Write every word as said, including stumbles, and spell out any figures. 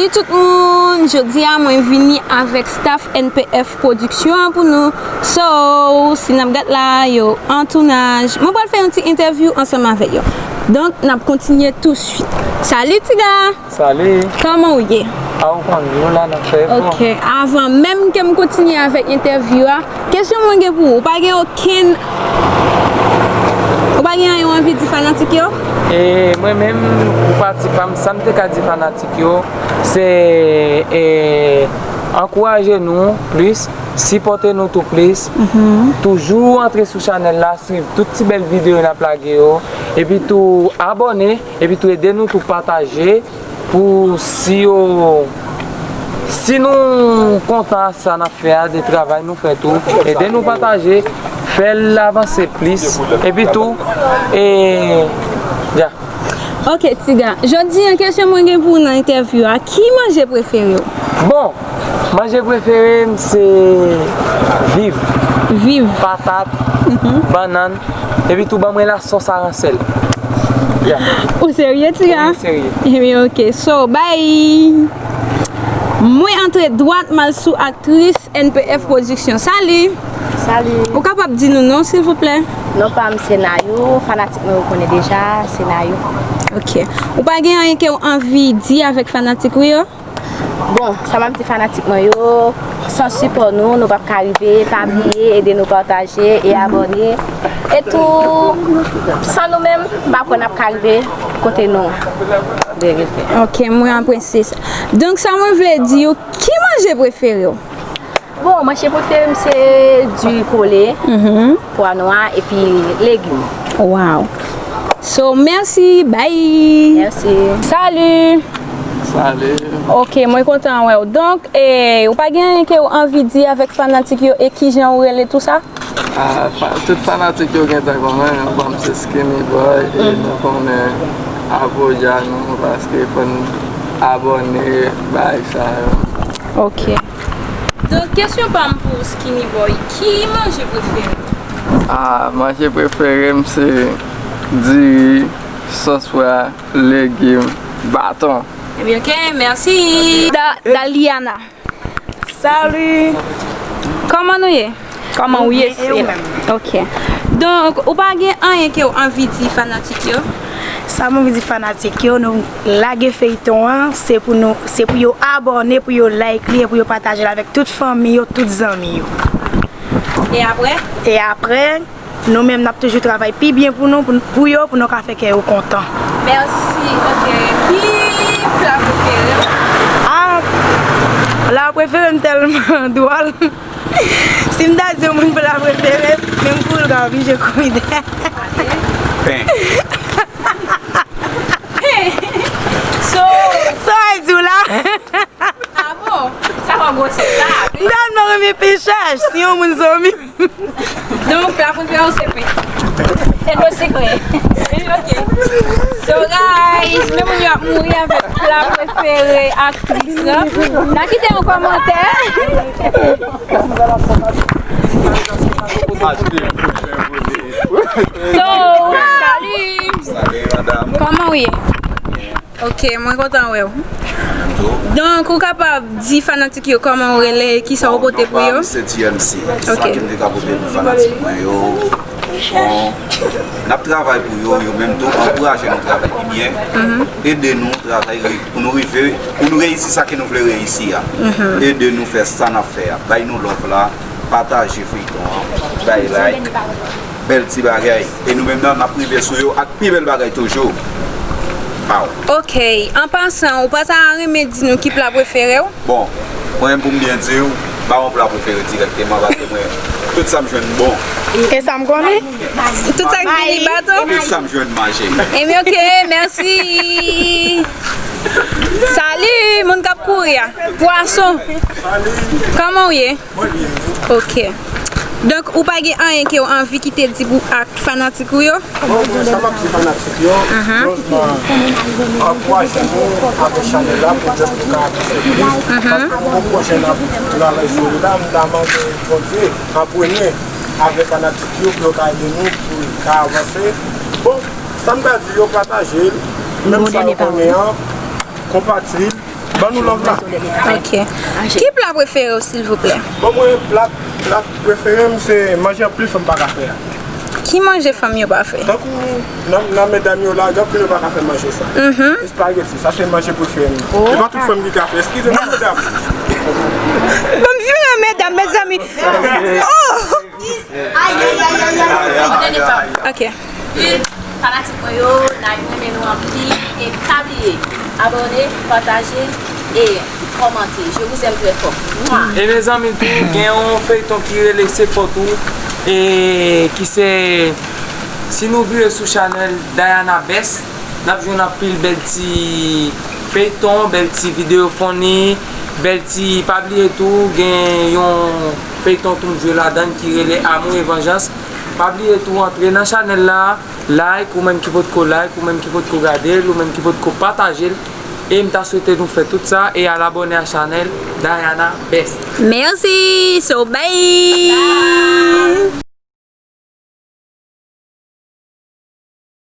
Salut tout moun, jodi a mwen vini avèk staff N P F Production an pou nou. So, si n ap gad la, yo an tounaj. Mwen pral fè yon ti entèvyou ansanm avèk yo. Donk, n ap kontinye touswit. Salut Tiga! Salut! Kòman w ye? A ou konn, nou la n ap fè efò. Ok, avan menm ke m kontinye avèk entèvyou a, kesyon mwen gen pou ou, ou pa gen okenn, ou pa gen anyen w anvi di fanatik yo? E mwen menm, pou pati pa m, sa m te ka di fanatik yo, se, e, ankouraje nou plis, sipòte nou tou plis. Toujou antre sou chanèl la, swiv tout ti bèl videyo n ap lage yo, epi tou abòne, epi tou ede nou tou pataje pou si yo, si nou kontan a sa n ap fè a, de travay nou fè tou, ede nou pataje, fè l avanse plis, epi tou, e, dja. Ok, Tiga. Jodi an, kesyon mwen gen pou ou nan entèvyou a, ki manje prefere w? Bon, manje prefere m se viv. Viv. Patat, bannann, epi tou ban mwen lasòs aransèl. Yeah. Ou serye, Tiga? Mwen serye. Ebyen, ok. So, bye. Mwen antre dwat, m al sou aktris N P F Production. Salut! Salut! Ou kapab di nou non, silvouplè? Non pa m se Nayou, fanatik mwen yo konnen deja, se Nayou. Ok. Ou pa gen anyen ke w anvi di avèk fanatik ou yo? Bon, sa m ap di fanatik mwen yo, san sipò nou, nou p ap ka rive, pa bliye, ede nou pataje e abòne. E tou, san nou menm, m pa kwè n ap ka rive kote nou dwe rive. Ok, mwen apresye sa. Donk, sa mwen vle di yo, ki manje prefere w? Bon, manje prefere m se diri kole, pwa nwa, epi legim. Wow. So, mèsi, bye. Mèsi. Salut. Salut. Ok, mwen kontan wè w. Donk, e, ou pa gen anyen ke w anvi di avèk fanatik yo e kijan ou rele tou sa? Ah, fa-, tout fanatik yo gentan konnen, non pa m se Skinny Boy, e nou konnen abòne nou, paske fò n abòne, bagay sa yo. Ok. Donk, kesyon pa m pou Skinny Boy, ki manje prefere w? Ah, manje prefere m se diri, sòs pwa, legim, baton. Ebyen, ok, mèsi. Da-, Daliana. Salut! Kòman nou ye? Kòman ou ye? Mwen byen, e ou menm? Ok. Donk, ou pa gen anyen ke w anvi di fanatik yo? Sa m anvi di fanatik yo, nou lage feyton an, se pou nou, se pou yo abòne, pou yo like li, e pou yo pataje l avèk tout fanmi yo, tout zanmi yo. E apre? E apre, nou menm n ap toujou travay pi byen pou nou, pou, pou yo, pou nou ka fè kè yo kontan. Mèsi, ok. Ki pla prefere w? Ah, pla prefere m tèlman dwòl. Si m ta di yon moun pla prefere, menm pou l ka oblije kouri dèyè. Pen. So, sa w di w la? Ah bon? Sa pa gwosè sa. M tèlman renmen pechaj, si yon moun zanmi m. Donk, pla prefere w se pen. E dlo sikre. Ok. So, guys, men moun yo ap mouri avèk pla prefere aktris lan. N a kite yon kòmantè. So, salut. Salut, madame. Kòman w ye? Ok, mwen kontan wè w. Donk, ou kapab di fanatik yo kòman w rele e kisa w pote pou yo? Bon, non pa m se T M C. Ok. Sa ke m te ka pote pou fanatik mwen yo. Bon, n ap travay pou yo, yo menm tou, ankouraje nou travay pi byen. Ede nou travay pou nou rive, pou nou reyisi sa ke nou vle reyisi a. Ede nou fè sa n ap fè a. Bay nou love la, pataje feyton an, bay like. Bèl ti bagay. E nou menm nan, n ap rive sou yo ak pi bèl bagay toujou. Pow. Ok, an pasan, ou pa ta renmen di nou ki pla prefere w? Bon, mwen menm pou m byen di w, m pa yon pla prefere dirèkteman, paske mwen, tout sa m jwenn bon. E sa m konnen? Tout sa k vini bato? Tout sa m jwenn manje. Ebyen, ok, mèsi. Salut, moun k ap kouri a. Pwason. Kòman w ye? Mwen byen, wi. Ok. Donk, ou pa gen anyen ke w anvi kite di pou ak fanatik ou yo? Bon, mwen, sa m ap di fanatik yo, yo ankouraje nou avèk chanèl la pou just nou ka avanse plis. Paske pou pwojè n ap travay sou li la, m ta mande Bondye an premye avèk fanatik yo pou yo ka ede nou pou l ka avanse. Bon, sa m ka di yo, pataje l, menm sa yo konnen an, konpati l, Ban nou love la. Ok. Ki pla prefere w, silvouplè? Bon, mwen, pla, pla prefere m, se manje anpil fanm pa ka fè a. Ki manje fanm yo pa fè? Tankou nan, nan medam yo la, gen anpil yo pa ka fè manje sa. Mhm. Espageti, sa se manje prefere m. Oh. E pa tout fanm ki ka fè. Eskize mwen, medam. Bon, m vire medam, mezanmi. Oh! Ay, ay, ay, ay, ay, ay. Ok. Fanatik mwen yo, n a renmen nou anpil. E pa bliye, abòne, pataje e kòmante. Je vous aime très fort. Mwa. E mezanmi tou, gen yon feyton ki rele Se Fòt Ou, e ki se, si nou vire sou chanèl Diana Best, n ap jwenn anpil bèl ti feyton, bèl ti videyo funny, bèl ti, pa bliye tou, gen yon feyton tou m jwe ladan l ki rele Amour et Vengeance. Pa bliye tou, antre nan chanèl la, like, ou menm ki potko like, ou menm ki potko gade l, ou menm ki potko pataje l. E m ta swete nou fè tout sa e al abòne a chanèl Diana Best. Merci, so bye.